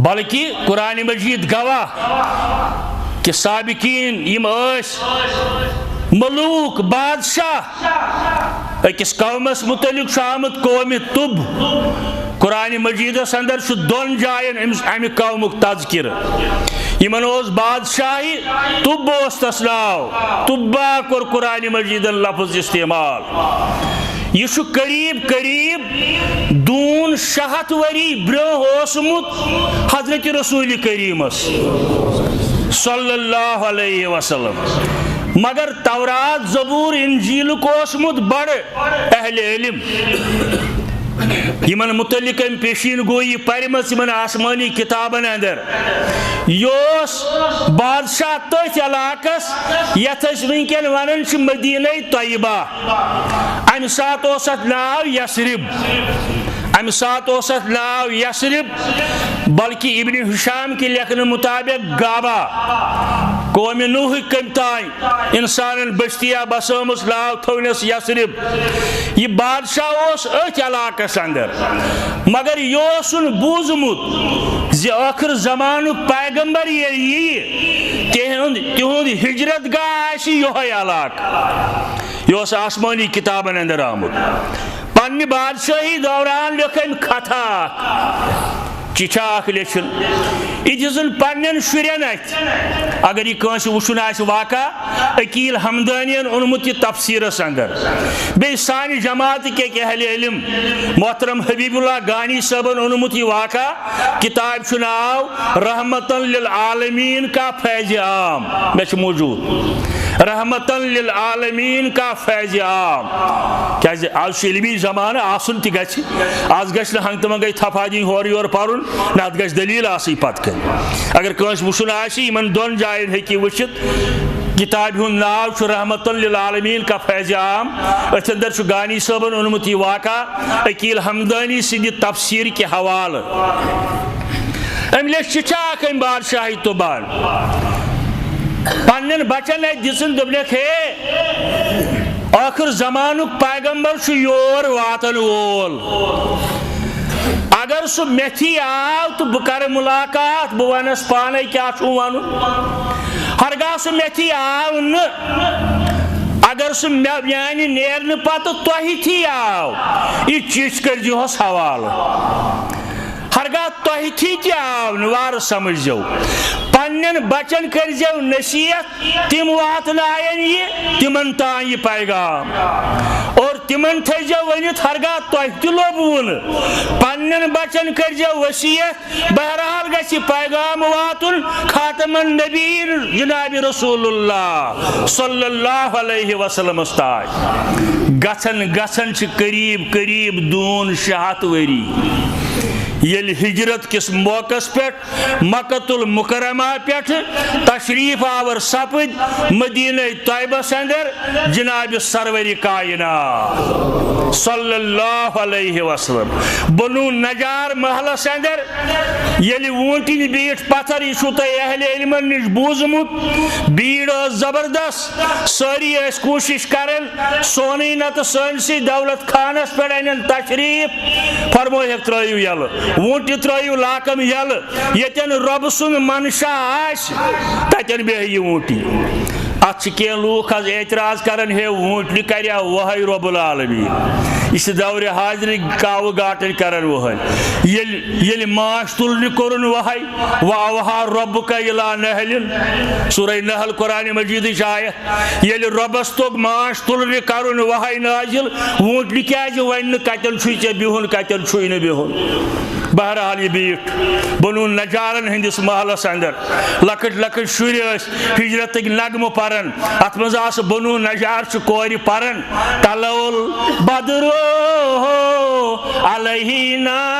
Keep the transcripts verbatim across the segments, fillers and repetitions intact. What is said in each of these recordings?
بلکہ قرآن مجید گواہ کہ سابقین یِم ٲسۍ ملوک، بادشاہ، أکِس قومس متعلق چھُ آمُت قومِ طب۔ قرآن مجیدس اندر چھُ دۄن جاین أمِس، امہِ قومُک تذکرٕ۔ یِمن اوس بادشاہی، طب اوس تس ناو۔ طبا کوٚر قرآن مجیدن لفظ استعمال۔ یہِ چھُ قریب قریب دوٗن شےٚ ہتھ ؤری برٛونٛہہ اوسمُت حضرت رسول کریمس صلی اللہ علیہ وسلم۔ مگر تورات، زبور، انجیلُک اوسمُت بڑٕ اہل علم، یِمن متعلق أمۍ پیشین گویی پرمٕژ یِمن آسمٲنی کتابن اندر۔ یہِ اوس بادشاہ تٔتھۍ علاقس یتھ أسۍ وٕنکیٚن ونان چھِ مدینہ طیبہ۔ امہِ ساتہٕ اوس اتھ ناو یثرب۔ امہِ ساتہٕ اوس اتھ ناو یثرب، بلکہ ابن ہشام کہِ لیکھنہٕ مطابق غابہ۔ قومِ نوحٕکۍ کٔمۍ تام انسانن بستی بسٲومٕژ، ناو تھوونس یثرب۔ یہِ بادشاہ اوس أتھۍ علاقس اندر، مگر یہِ اوسُن بوٗزمُت زِ ٲخر زمانُک پیغمبر ییٚلہِ یِیہِ، تِہُنٛد، تِہُنٛد ہجرت گاہ آسہِ یِہوٚے علاقہٕ۔ یہِ اوس آسمٲنی کتابن اندر آمُت۔ پننہِ بادشاہی دوران لیوٚکھ أمۍ خطا اکھ، چِٹھا اکھ لیٚچھِن۔ یہِ دِژٕن پننٮ۪ن شُرٮ۪ن اتھِ۔ اگر یہِ کٲنٛسہِ وٕچھُن آسہِ واقعہ، عقیل حمدانین اوٚنمُت یہِ تفسیرس اندر۔ بیٚیہِ سانہِ جماعت کہِ اہل علم محترم حبیب اللہ گانی صٲبن اوٚنمُت یہِ واقعہ۔ کتاب چھُ ناو رحمتن للعالمین کا فیض عام، مےٚ چھُ موجود۔ رحمتن للعالمین کا فیض عام۔ کیازِ آز چھُ علمی زمانہٕ، آسُن تہِ گژھِ۔ آز گژھِ نہٕ ہنگتہٕ منگے تھپھا دِنۍ ہورٕ یورٕ پرُن، نہ، اتھ گژھِ دلیل آسٕنۍ پتہٕ کنہِ۔ اگر کٲنٛسہِ وٕچھُن آسہِ، یِمن دۄن جاین ہیٚکہِ یہِ وٕچھِتھ۔ کتابہِ ہُنٛد ناو چھُ رحمتن للعالمین کا فیض عام۔ أتھۍ اندر چھُ گانی صٲبن اوٚنمُت یہِ واقعہ عقیل حمدانی سٕنٛدِ تفسیر کہِ حوالہٕ۔ أمۍ لیٚچھ چِٹھا اکھ أمۍ بادشاہی طبان۔ پننٮ۪ن بچن اتھِ دِژٕن، دوٚپنکھ، ہے، ٲخر زمانُک پیغمبر چھُ یور واتن وول۔ اگر سُہ مےٚ تھی آو تہٕ بہٕ کرٕ ملاقات، بہٕ ونس پانے کیٛاہ چھُ ونُن۔ ہرگاہ سُہ مےٚ تھی آو نہٕ، اگر سُہ مےٚ، میانہِ نیرنہٕ پتہٕ تۄہہِ تھی آو، یہِ چِٹھۍ کٔرۍزِہوس حوالہٕ۔ ہرگاہ تۄہہِ تھی تہِ آو نہٕ، وارٕ سمجھزیو۔ پننٮ۪ن بچن کٔرۍزیو نصیحت، تِم واتناین یہِ تِمن تام یہِ پیغام۔ اور تِمن تھٲیزیو ؤنِتھ، ہرگاہ تۄہہِ تہِ لوٚبوُ نہٕ، پننٮ۪ن بچن کٔرۍزیو وصیت۔ بہرحال گژھِ یہِ پیغام واتُن خاتم النبیین جناب رسول اللہ صلی اللہ علیہ وسلمس تام۔ گژھن گژھن چھِ قریب قریب دوٗن شےٚ ہتھ ؤری۔ ییٚلہِ ہجرت کِس موقعس پٮ۪ٹھ مکۃ المکرمہ پٮ۪ٹھ تشریف آور سپٕدۍ مدینہ طیبس اندر جناب سرور کائنات صلی اللہ علیہ وسلم۔ بنو نجار محلس اندر ییٚلہِ ووٗنٛٹِنۍ بیٖٹھ پتھر، یہِ چھُو تۄہہِ اہل علمن نِش بوٗزمُت، بیٖڑ ٲس زبردست، سٲری ٲسۍ کوٗشش کران سونٕے نتہٕ سٲنسٕے دولت خانس پٮ۪ٹھ انن تشریف۔ فرمووہکھ، ترٲیِو یَلہٕ۔ ووٗنٛٹہِ ترٲیِو لاکم یَلہٕ۔ ییٚتٮ۪ن رۄبہٕ سُنٛد منشا آسہِ، تَتٮ۪ن بیٚہہِ یہِ ووٗنٛٹہِ۔ اَتھ چھِ کینٛہہ لوٗکھ آز اعتراض کران، ہے، ووٗنٛٹنہِ کَریا وَہَے رۄب العالمیٖن؟ یہِ چھِ دورِ حاضرٕکۍ کاوٕ گاٹٕنۍ کران وَہَے۔ ییٚلہِ، ییٚلہِ ماچھ تُلنہِ کوٚرُن وَہَے، وَأَوْحَىٰ رَبُّكَ إِلَىٰ نَحْلٍ، سورہ نحل، قرآن مجیدٕچ آیت۔ ییٚلہِ رۄبَس توٚگ ماچھ تُلرِ کَرُن وحی نازِل، ووٗنٛٹنہِ کیٛازِ وَنہِ نہٕ کَتٮ۪ن چھُے ژےٚ بِہُن، کَتٮ۪ن چھُے نہٕ بِہُن؟ بہرحال، یہِ بیٖٹھ بنو نجارن ہٕنٛدِس محلَس اندر۔ لۄکٕٹۍ لۄکٕٹۍ شُرۍ ٲسۍ ہجرتٕکۍ نغمہٕ پران۔ اَتھ منٛز آسہٕ بنو نجار چھِ کورِ پران، "طلع البدر علینا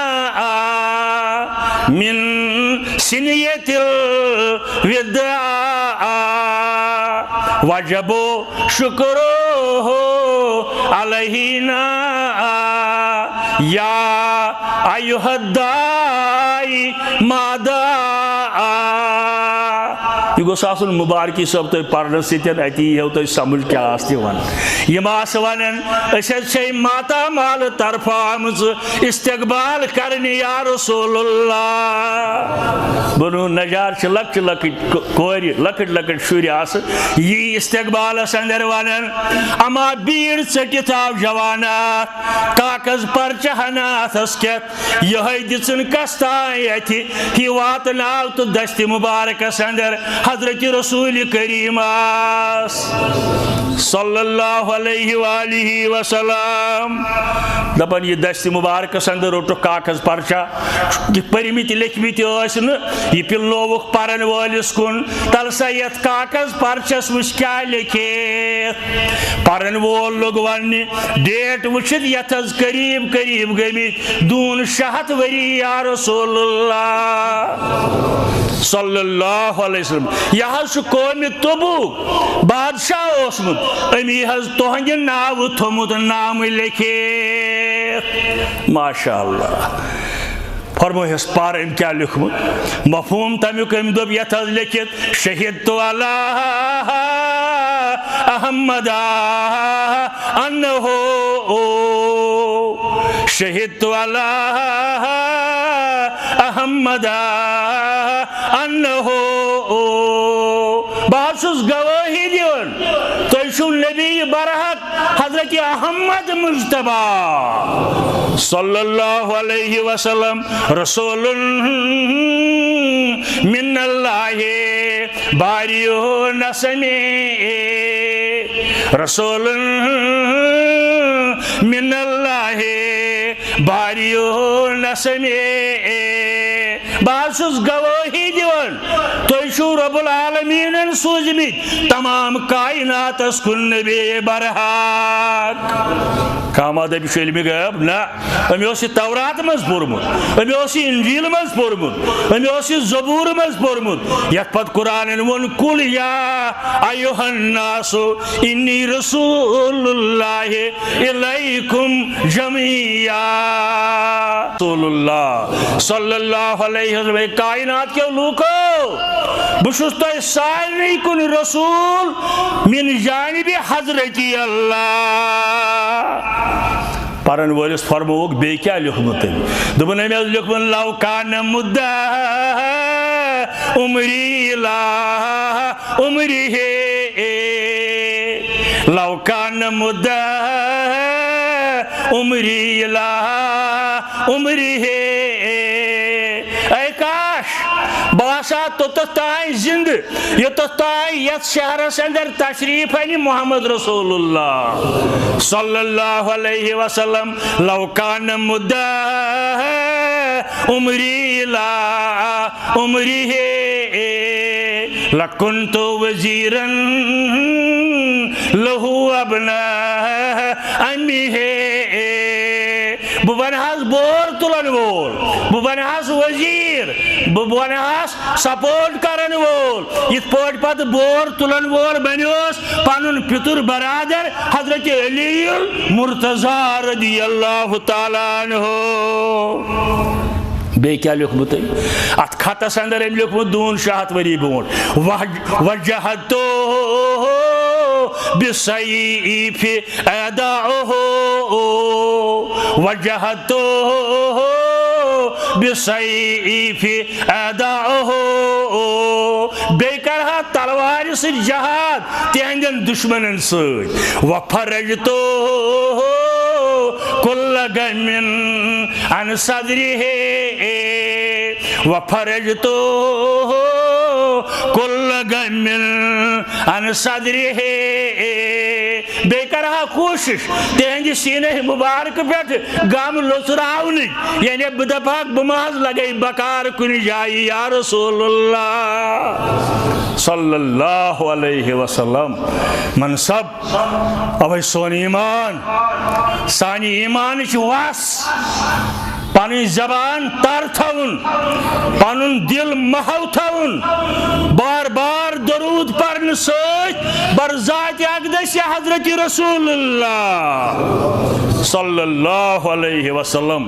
من ثنية الوداع وجب شكره علينا يا أيها الداعي ما دعا." یہِ گوٚژھ آسُن مُبارکی صٲب تۄہہِ پرنہٕ سۭتۍ، اتی یِیو تۄہہِ سمجھ کیٛاہ آسہٕ تہِ ونان۔ یِم آسہٕ ونان، أسۍ حظ چھے ماتامال طرفہٕ آمٕژ استقبال کرنہِ یا رسول اللہ۔ بنو نجار چھِ لۄکچہِ لۄکٕٹۍ کو-، کورِ، لۄکٕٹۍ لۄکٕٹۍ شُرۍ آسہٕ، یی استقبالس اندر ونان، اما بیٖڑ ژٔٹِتھ آو جوان اکھ، کاغذ پرچہ ہنا اتھس کٮ۪تھ، یہے دِژٕن کس تام اتھِ، ہی واتناو تہٕ دستِ مبارکس اندر حضرت رسول کریمس صلی اللہ علیہ وآلہ وسلم۔ دپان، یہِ دستِ مبارکس اندر روٚٹُکھ کاغذ پرچہ، یہِ پٔرمٕتۍ لیکھمٕتۍ ٲسۍ نہٕ، یہِ پِلنووُکھ پرن وٲلِس کُن، تل سا یتھ کاغذ پرچس وٕچھ کیٛاہ لیکھِتھ۔ پرن وول لوٚگ وننہِ، ڈیٹ وٕچھِتھ یتھ حظ قریب قریب گٔمٕتۍ دوٗن شےٚ ہتھ ؤری یا رسول اللہ صلی اللہ علیہ وسلم۔ یہِ حظ چھُ قومِ تبوک بادشاہ اوسمُت، أمی حظ تُہنٛدِ ناوٕ تھوٚمُت نامہٕ لیکھِتھ۔ ماشاء اللہ۔ فرمٲیس پَر أمۍ کیٛاہ لیوٚکھمُت؟ مفہوم تَمیُک أمۍ دوٚپ یَتھ حظ لیکھِتھ، شہدت علی احمد انہ، شہدت علی احمد انہ، بہٕ حظ چھُس گوٲہی دِوان، تُہۍ چھِو نبی برحق حضرت احمد مجتبیٰ صلی اللہ علیہ وسلم، رسول من اللہ باری نسمی، رسول من اللہ باری نسمی۔ بہٕ حظ چھُس گوٲہی دِوان، تُہۍ چھِو رب العالمیٖنَن سوٗزمٕتۍ تمام کائناتس کُن نبی برحق۔ کانٛہہ ما دَپہِ، یہِ چھُ علمِ غیب؟ نہ، أمۍ اوس یہِ تورات منٛز پوٚرمُت، أمۍ اوس یہِ انجیل منٛز پوٚرمُت، أمۍ اوس یہِ زبور منٛز پوٚرمُت، یتھ پتہٕ قرآنن ووٚن، قل یا ایھا الناس انی رسول اللہ الیکم جمیعا۔ رسول اللہ صلی اللہ علیہ وسلم، اے کائنات کیو لوکو، بہٕ چھُس تۄہہِ سارنٕے کُن رسول من جانب حضرت اللہ۔ پرن وٲلِس فرمووُکھ، بیٚیہِ کیٛاہ لیوٚکھمُت تٔمۍ؟ دوٚپُن، أمۍ حظ لیوٚکھمُت، لو کان مدہ عمری الی عمرہ، لو کان مدہ عمری الی عمرہ۔ اے کاش، بہٕ آسہٕ ہا توٚتتھ تام زِندٕ، یوٚتتھ تام یتھ شہرس اندر تشریف انہِ محمد رسول اللہ صلی اللہ علیہ وسلم۔ لو کان مدہ عمری الی عمرہ لکنت وزیرا لہ ابن عمہ۔ بہٕ بنہٕ ہس بور تُلن وول، بہٕ بنہٕ ہس وزیر، بہٕ بنہٕ ہس سپورٹ کرن وول، یِتھ پٲٹھۍ پتہٕ بور تُلن وول بنیوس پنُن پِتُر برادر حضرت علی المرتضی رضی اللہ تعالیٰ عنہ۔ بیٚیہِ کیٛاہ لیوٚکھمُت تٔمۍ؟ اتھ خطس اندر أمۍ لیوٚکھمُت دوٗن شےٚ ہتھ ؤری برونٛٹھ، وج-، وجہت بسیف اعداءہ، وجہت بسیف اعداءہ، بیٚیہِ کرٕ ہا تلوارِ سۭتۍ جہاد تِہنٛدٮ۪ن دشمنن سۭتۍ۔ وفرجت کل غم عن صدرہ، وفرجت کل غم عن صدرہ۔ بیٚیہِ کرٕ ہا کوٗشِش تِہنٛدِ سیٖنہٕ مُبارکہٕ پٮ۪ٹھ غم لوٚژراونٕچ، یعنی بہٕ دپہٕ ہاکھ، بہٕ ما حظ لگے بکار کُنہِ جایہِ، یا رسول اللہ صلی اللہ علیہ وسلم۔ منصب، اوے سون ایمان، سانہِ ایمانٕچ وس، پنٕنۍ زبان تر تھاوُن، پنُن دل محو تھاوُن، بار بار درود پرنہٕ سۭتۍ بر ذات اقدس حضرت رسول اللہ صلی اللہ علیہ وسلم۔